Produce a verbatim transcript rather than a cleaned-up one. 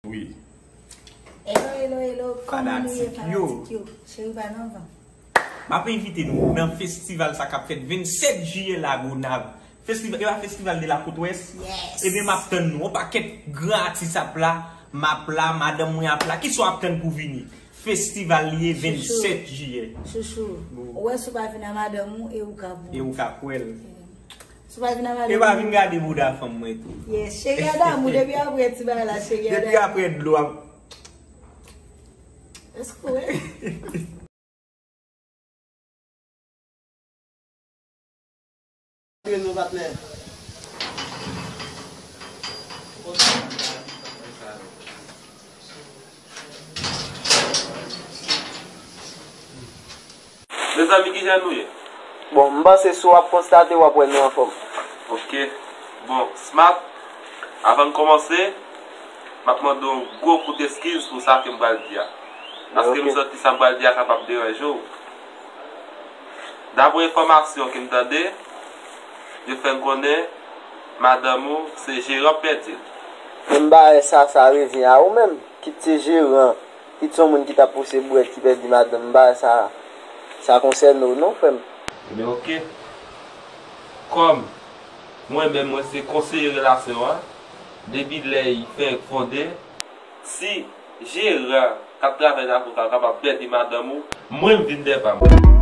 Wi. Hello, hello, hello. Kòman nou ye, Fanatik yo. Fanatik yo? Cheri pa nan van. M ap envite nou nan festival sa k ap fèt vennsèt jiyè Lagonav. Festival, e pa festival de la Côte Ouest? Yes. Ebyen, m ap tann nou. Yon pakèt gran atis ap la, m ap la, madanm mwen ap la. Kisa w ap tann pou vini? Festival li ye, vennsèt jiyè. Chouchou. Ou wè, si w pa vin a madanm ou, e ou ka pran. E ou ka kwè l. Si w pa vin a E madanm pa ou. Vin gade bouda fanm mwen tou. Yes, cheri a damou, depi apre ti bagay la, cheri a Depi damou. Apre dlo ap Èske w wè? Nou patnè. Mezanmi, kijan nou ye? Bon, m panse si w ap konstate, w ap wè nou anfòm. Ok. Bon, Smart, avan n kòmanse, m ap mande w yon gwo kout eskiz pou sa ke m pral di a. Paske m Ok. Santi sa m pral di a kapab deranje w. Dapre enfòmasyon ke m tande, yo fè n konnen madanm ou se jeran k pèdi l. Men bagay sa, sa revyen a ou menm. Kit se jeran, kit se yon moun ki t ap pouse bwèt ki pèdi madanm, bagay sa, sa konsène w non, frè m. Ebyen, ok. Kòm mwen menm, mwen se konseye relasyon an, depi lè y fenk fonde, si jeran k ap travay nan avoka kapab pèdi madanm ou, mwen m vin dèyè pa m.